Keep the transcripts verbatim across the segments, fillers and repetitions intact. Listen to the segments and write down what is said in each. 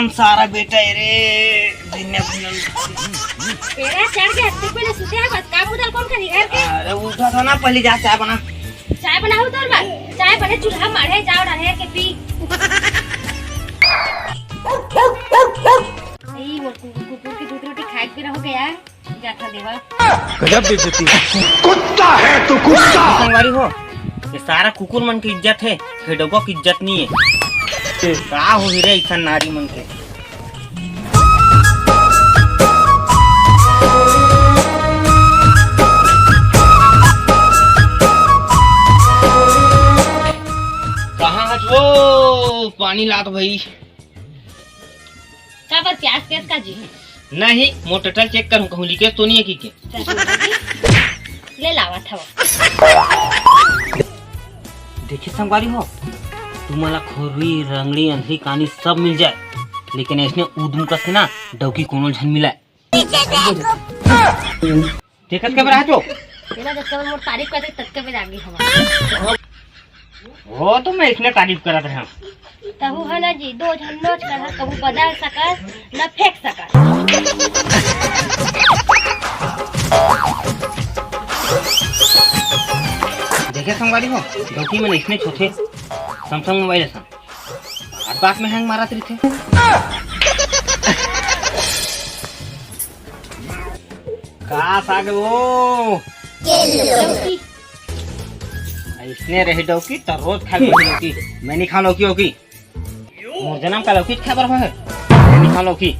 सारा बेटा ए रे, दिन में भूलल। तेरा चढ़ के हत्ती पे ले सुते है बस, काम उधर कौन करी घर के? अरे उठा था ना, पहले जा चाय बना। चाय बनाऊ तोर बर, चाय बने चूल्हा माढ़े, जाओ डाढ़े के पी। ई मोर कुकुर, कुकुर की दूध रोटी खाए के बेरा हो गया। जाथा देवा। गजब बेइज्जती। कुत्ता है तू, कुत्ता। संगवारी हो, ये सारा कुकुर मन के इज्जत है, हे डौका के इज्जत नहीं है। का हो रे ऐसा नारी मन के। कहाँ हस वो पानी लात भाई? काबर प्यास केस का जी? नहीं, मोर टटल चेक करूँ, कहूँ लीकेज तो नहीं है की के? ले लावत हव। देखिए संगवारी हो, तुमन ला खोरी, रंगड़ी, अंधरी, कानी सब मिल जाए, लेकिन ऐसने उदम कस के ना डौकी कोनो झन मिलाए। देखत के बरा तो। तेला जब कब मोर तारीफ करते तब कब जागी हमार। वो तो मैं इसने तारीफ करत रहा। तहु है ना जी, दो झन नोच कर कबू बदल सकस, न फेंक सकस। देखे संगवारी हो, डौकी मन इसने छोटे Samsung मोबाइल असन। बात बात में हैंग मारत रहिथे। का साग वो? लौकी। अइसने रही डौकी, त रोज खाए पड़ी लौकी। मैं नहीं खाऊं लौकी वौकी। मोर जनम का लौकी खाए बर होए। मैं नहीं खाऊं लौकी।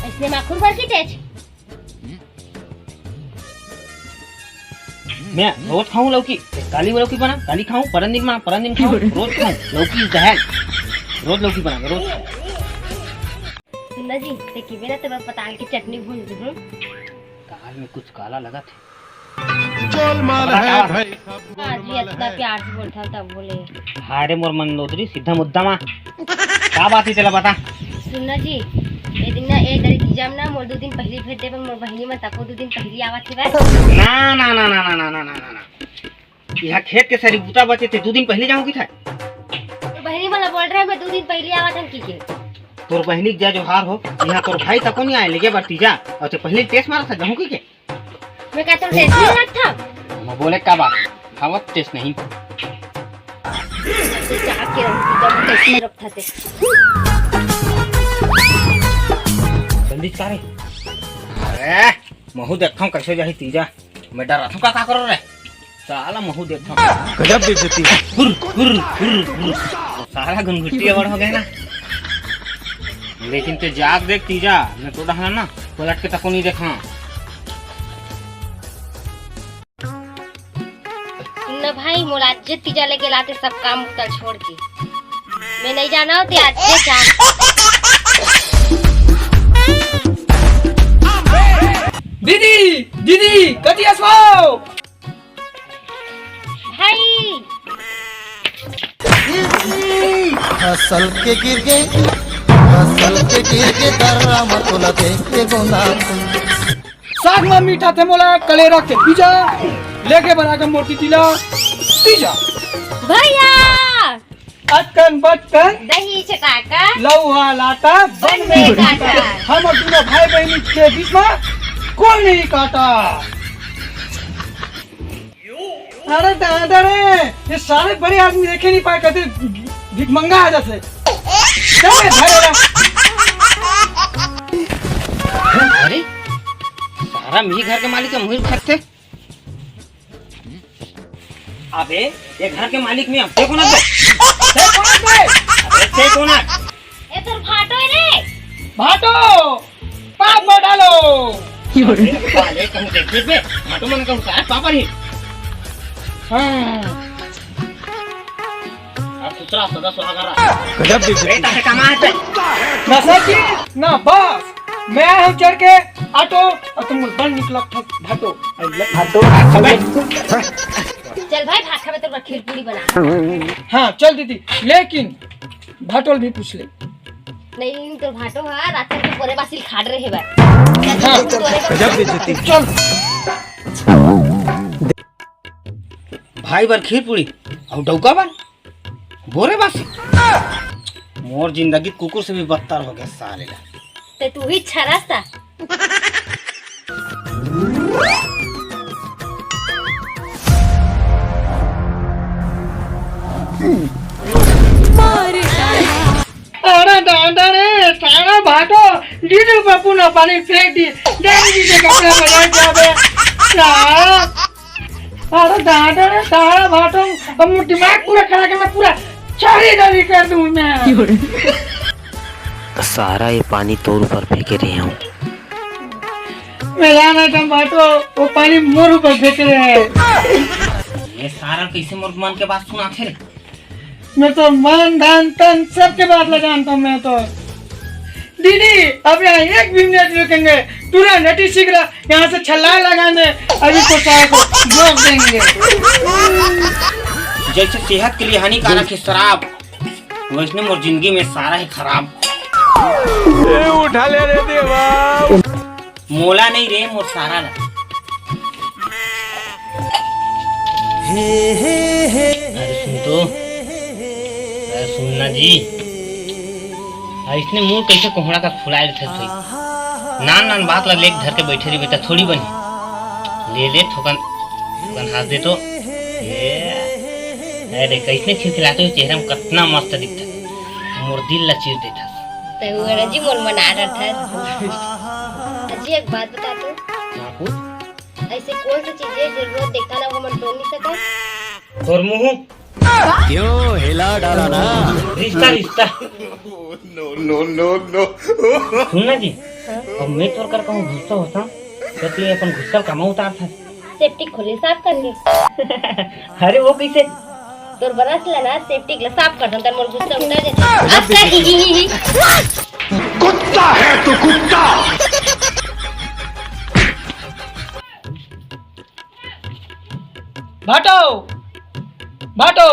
अइसने माखुर बर की तेज। मैं रोज खाऊं लौकी। काली वो लौकी बना, काली खाऊं, परन दिन बना, परन दिन खाऊं, रोज खाऊं। लौकी is the hell। रोज लौकी बना, रोज खाऊं। सुन ना जी, ते की बेरा ते मैं पताल की चटनी भून दूं। दाल में कुछ काला लगा थे। गोलमाल बता है का? भाई, सब हाँ जी, गोलमाल इतना है। प्यार से बोलता हूँ तब बोले। हाय रे मोर मंदोदरी, सीधा मुद्दा मा। का बात है, चला बता। सुन ना जी, ए दिन ना, ए दरी तीजा में ना, मोर दो दिन पहली भेज दे, पर मोर बहिनी मन तको दो दिन पहली आवत हे बस। ना, ना, ना। यहाँ खेत के सारी बूता बचे थे, दो दिन पहली जाऊंगी था। तो बहिनी मन बोल रहे, मैं दो दिन पहली आवत हन की के। तोर बहिनी के जय जोहार हो, यहाँ तोर भाई तको नहीं आए, लेके बर तीजा, और ते पहले टेस्ट मारा था, जाऊंगी के? मैं का तोर टेस्ट नहीं रखता? मैं बोले का बात, खावत टेस्ट नहीं। चाप के रहूं, जब टेस्ट में रखता ते। जल्दी का रे। अरे, महू देखता हूँ कैसे जाही तीजा। मैं डराथों का, का करो रे? साला महू देखथों। गजब बेइज्जती। हुर, हुर, हुर, हुर। साला घुनघुटी अवड़ हो गए ना। लेकिन ते जाग देख तीजा, मैं तो डहना ना, पलट के तको नहीं देखा। सुन ना भाई, मोला आज जे तीजा ले गेला ते सब काम उतर छोड़ के। मैं नहीं जाना होते आज के जान। दीदी, दीदी, कति असो? भाई। फसल के गिर गे, फसल के गिर गे, दर्रा म तोला देख के गोंदा। साग म मीठा थे मोला कलेरा के बीजा, लेके बना के मोटी तिला तीजा। भैया। अटकन बटकन दही चटाका, लौहा लाटा बन में काटा। हम दुनो भाई बहिनी के बीच में कोई नहीं काटा। अरे दादा रे, ये सारे बड़े आदमी देखे नहीं पाए, कहते भिखमंगा आ जाते। चल बे, भाई वाला। अरे, सारा मी घर के मालिक है, मुहिर खत्ते। अबे, ये घर के मालिक में अब देखो ना तो। देखो ना बे। अबे, देखो ना। ए तोर भाटो है रे। भाटो, पाप में डालो। अरे, साले, कहूँ देख बे, भाटो मन कहूँ साहब पापा नहीं। हाँ। अब सुतरा सदा सुहागरा। गजब बेइज्जती। ए, ताके कमा है ते। नशा की? ना बस। मैं हूँ चढ़ के ऑटो और तुम बन निकला था भाटो। भाटो। अबे। चल भाई, भात खाबे तो खीर पूरी बना। हाँ, चल दीदी, लेकिन भाटोल भी पूछ ले। नहीं, तो भाटो हा, रात को बोरे बासिल खाड़ रहे बा। हाँ। गजब बेइज्जती। चल। भाई बर खीर पूरी और डौका बर बोरे बासी। मोर जिंदगी कुकुर से भी बदतर हो गया साले ला। ते तू ही छरस ता। अरे दादा रे, सारा भाटो डीजल पर पूरा पानी फेंक दी। देख लीजिए कपड़ा बदल जावे। सारा, अरे दादा रे, सारा भाटो, अब वो दिमाग पूरा खराब करना, पूरा चारी दारी कर दूं मैं। सारा ये पानी तोर ऊपर फेंके रहे हूँ। मेरा ना टमाटो, वो पानी मोर ऊपर फेंक रहे हैं। ये सारा कैसे मोर मन के बात सुनाथे रे? मैं तो मन, धन, तन सबके बात लगाता हूँ मैं तो। दीदी, अब यहाँ एक भी मिनट रुकेंगे, तुरंत हटी शीघ्र यहाँ से छल्ला लगाने, अभी तो सारे को रोक देंगे। जैसे सेहत के लिए हानिकारक है शराब, वैसने मोर जिंदगी में सारा ही खराब। ए, उठा ले रे देवा। मोला नहीं रे, मोर सारा ला। अरे सुन तो, अरे सुन ना जी, अइसने मुंह कैसे कोहड़ा का फुलाए रहिथे भाई? नान नान बात ला लेके धर के बैठे रही बेटा, थोड़ी बनी। ले ले थोकन, थोकन हाथ दे तो। ए, अरे कैसने खिलखिलाते हो चेहरा में, कितना मस्त दिखता, मोर दिल ला चीर देता। ते वो रजी मोर मना रहा था। अजी एक बात बता तू। हाँ, पूछ। ऐसे कौन सी चीज है जो रोज देखता ना वो मन तोड़ नहीं सका? तोर मुंह। क्यों हिला डाला ना? रिश्ता, रिश्ता। No, no, no, no। सुन ना जी, अब मैं तोर कर कहूँ गुस्सा होता, तो तू अपन गुस्सा कमा उतार था। सेप्टिक खोले साफ करके। अरे वो कैसे? तोर बरस ला ना सेप्टिक ला साफ कर दन, तन मोर गुस्सा उतर जाता। अब कर। कुत्ता है तू, कुत्ता। भाटो, भाटो,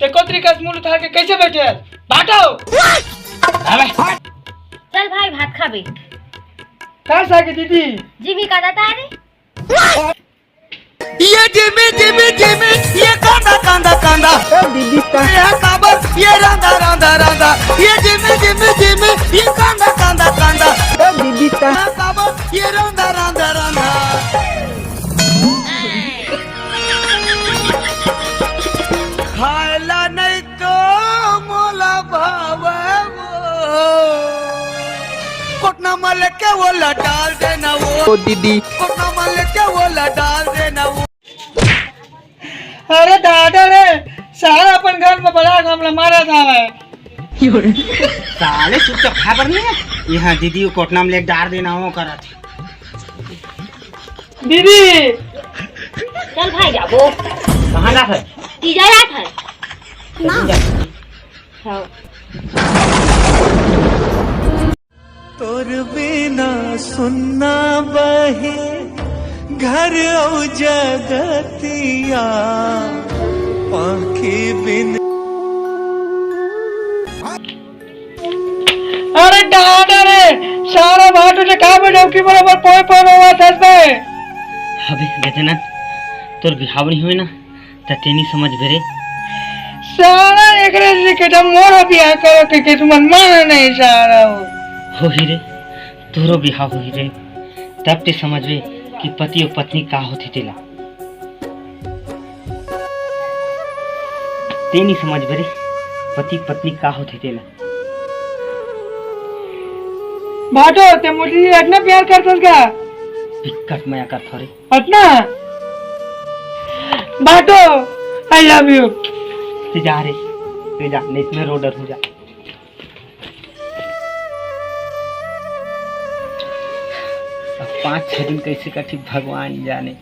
ते कोतरी कस मुंह उठा के कैसे बैठे है? भाटो! अबे! चल भाई, भात खाबे। का सागे दीदी? जिमी का दाता रे? ये जिमी, जिमी, जिमी, ये कांदा, कांदा, कांदा। ए दीदी का। ये काबर, ये रांदा, रांदा, रांदा। ये जिमी, जिमी, जिमी, ये कांदा, कांदा, कांदा। ए दीदी का। ये काबर, ये रांदा, रांदा, रांदा। खायला नहीं तो मोला भावे वो। कोटना मल के वो ला डाल देना वो। ओ दीदी। कोटना मल के वो ला डाल देना वो। अरे दादा रे, सारा अपन घर में बड़ा गमला मारा था भाई। साले चुपचाप खा बर नहीं है। यहाँ दीदी को कोटना में ले डाल देना वो करा था। दीदी। चल भाई जाबो। कहाँ जात है? तीजा जात है। हाँ। तोर बिना सुन्ना बहे घर अउ जगतिया, पाखी बिन। अरे डाँड़ रे, सारा भाटो ले का बे डौकी बरोबर पोय पोय रोवत हस बे? अबे गजानन, तोर बिहाव नहीं होय ना, त तेनी समझ बे रे। सारा एकरे से के मोरो बिहाव करो के, के तुमन माना नहीं सारा हो। होही रे, तोरो बिहाव होही रे, तब ते समझ बे कि पति अउ पत्नी का होथे तेला। ते नहीं समझ बे रे, पति पत्नी का होथे तेला। भाटो, ते मोर ले अतना प्यार करथस का? बिकट मया करथों रे। अतना? भाटो, I love you। ते जा रे, ते जा, नहीं तो मैं रोडर हो जा। अब पाँच छह दिन कैसे कटही भगवान जाने।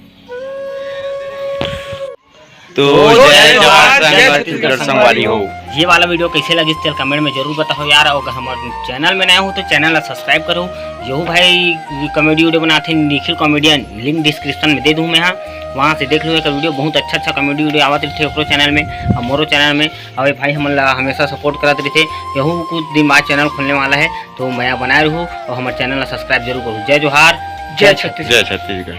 तो जय जोहार, जय छत्तीसगढ़ संगवारी हो। ये वाला video कैसे लगिस तेला comment में जरूर बताओ यार, अउ अगर हमर channel में नया हो तो channel ला subscribe करो। यहू भाई comedy video बनाथे निखिल comedian, link description में दे दूँ मैं, हाँ, वहाँ से देख लो। एक video बहुत अच्छा अच्छा comedy video आवत रहिथे ओकरो channel में अउ मोरो channel में। अउ ये भाई हमन ला हमेशा support करत रहिथे, यहू कुछ दिन बाद channel खुलने वाला है, तो मया बनाए रहू अउ हमर channel ला subscribe जरूर करू। जय जोहार, जय जय छत्तीसगढ़। जय छत्तीसगढ़।